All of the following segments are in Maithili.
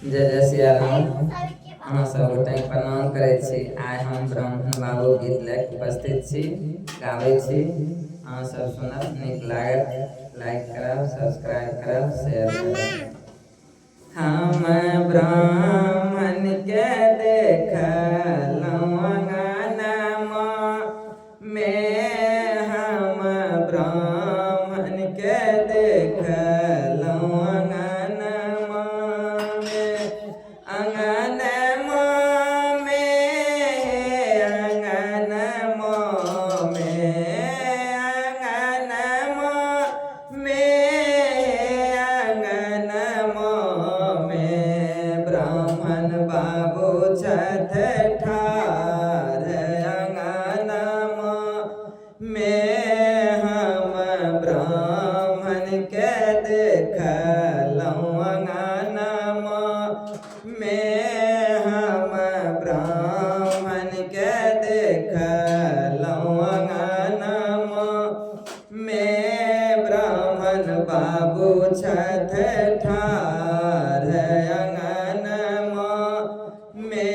जय जय सियाराम। अहाँ सब गोटे प्रणाम करै छी। आइ हम ब्राह्मण बाबू गीत लए कऽ उपस्थित छी, गाबै छी। अहाँ सब सुनब, नीक लागत, लाइक करब, सब्सक्राइब करब, शेयर करब। हम ब्राह्मण के देखलहुँ अंगनमा मे, हम ब्राह्मण के देखलहुँ अंगनमा मे, अंगनमा मे, अंगनमा मे, अंगनमा मे, अंगनमा मे ब्राह्मण बाबू छथि ठाढ़ अंगनमा मे, हम ब्राह्मण के देखलहुँ अंगनमा मे, हम ब्राह्मण के देखलहुँ अंगनमा मे, ब्राह्मण बाबू छथि ठाढ़ अंगनमा मे,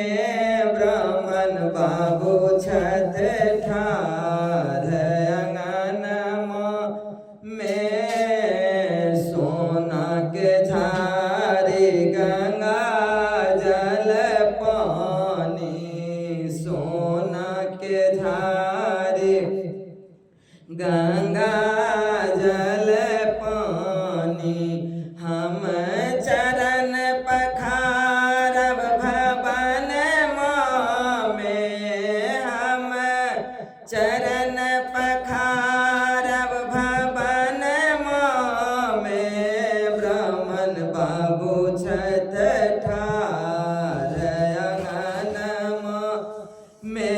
ब्राह्मण बाबू छथि ठाढ़ अंगनमा मे, सोना के झारी गंगा जल पानी, सोना के झारी गंगा जल पानी, हम चरण पखारब भवन मे, हम चरण पखारब भवन मे, ब्राह्मण बाबू छथि ठाढ़ अंगनमा मे,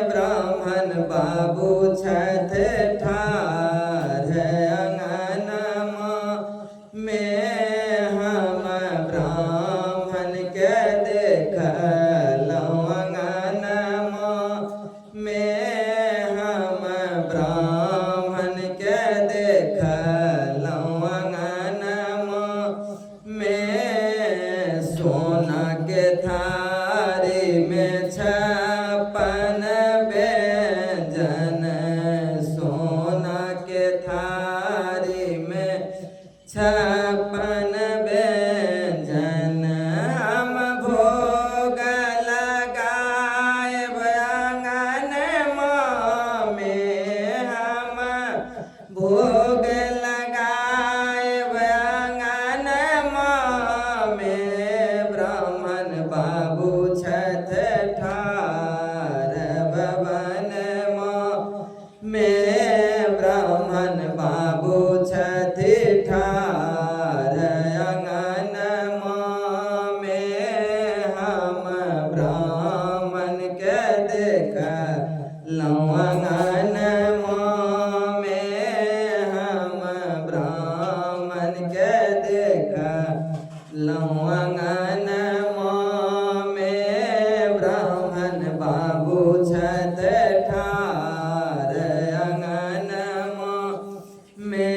ब्राह्मण बाबू छथि ठाढ़ अंगनमा मे, हम ब्राह्मण के देखलहुँ अंगनमा मे, हम ब्राह्मण के देखलहुँ अंगनमा मे, सोना के थारी में छप्पन व्यंजन, सोना के थारी में छप्पन व्यंजन, हम भोग लगायब आंगन में, हम भोग लगायब आंगनमा मे, ब्राह्मण बाबू छथि ठाढ़ भवनमा मे, ब्राह्मण बाबू छथि ठाढ़ आंगनमा मे, हम ब्राह्मण के देखलहुँ अंगनमा मे, हम ब्राह्मण के देखलहुँ अंगनमा मे, ब्राह्मण बाबू छथि ठाढ़ अंगनमा मे,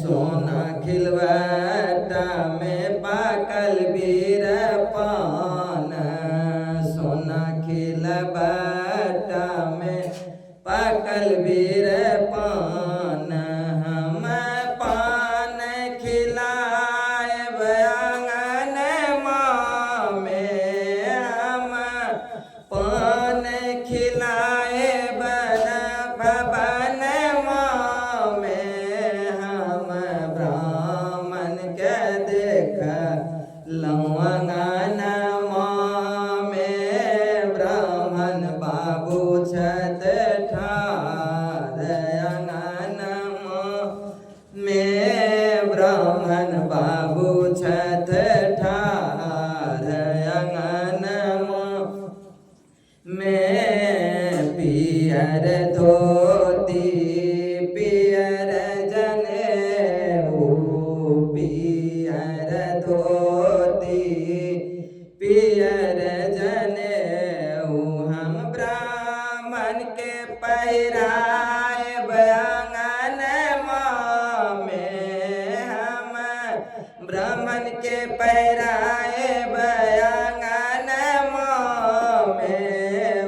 सोना खिलवटा मे पाकल बीर पान, सोना खिलवटा मे पाकल बीर पान, हम पान खिलायब आंगनमा मे, हम पान खिलाए बन भवन मे, हम ब्राह्मण के देखलहुँ अंगनमा मे, ब्राह्मण बाबू छथि ठाढ़ अंगनमा मे, ब्राह्मण बाबू छथि ठाढ़ अंगनमा मे, पियर धोती पियर जनेऊ, पियर धोती पियर जनेऊ, हम ब्राह्मण के पहिरायब आंगनमा मे, हम ब्राह्मण ब्राह्मण के पहिराएब आंगनमा मे,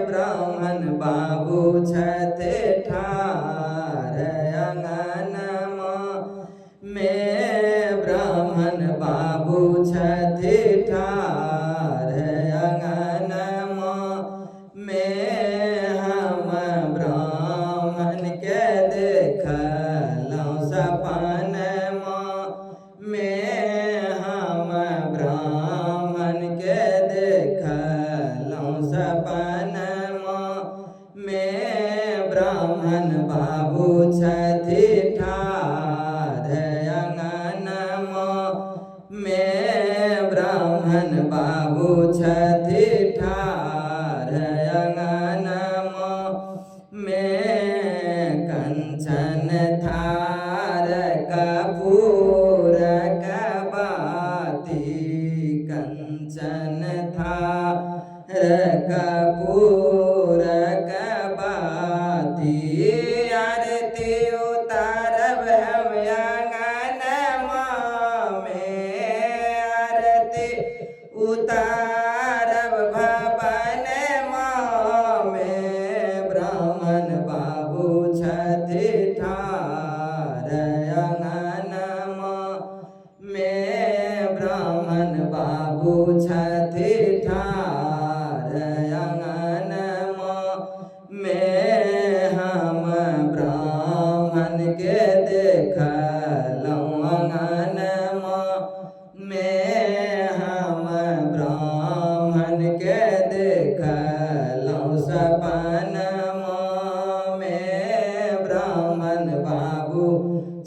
ब्राह्मण बाबू छथि ठाढ़ आंगनमा मे, ब्राह्मण बाबू छथि ठाढ़ आंगनमा मे। हम ब्राह्मण के देखलहुँ सपनमा मे, हम ब्राह्मण के देखलहुँ सपनमा मे, ब्राह्मण बाबू छथि ठाढ़ अंगनमा मे, ब्राह्मण बाबू छथि ठाढ़ अंगनमा मे। कंचन थार कपूर बाती, कंचन थार कपूर बाती, आरती उतारब हम आंगनमा मे, आरती उतारब भवनमा मे, ब्राह्मण बाबू छथि ठाढ़ आंगनमा मे, ब्राह्मण बाबू छथि ठाढ़ आंगनमा मे। हम ब्राह्मण के देखलहुँ आंगनमा मे, हम ब्राह्मण के देखलहुँ सपनमा मे, ब्राह्मण बाबू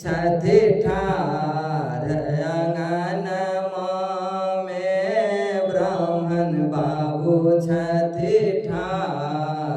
छथि ठाढ़ आंगनमा मे, ब्राह्मण बाबू छथि ठाढ़।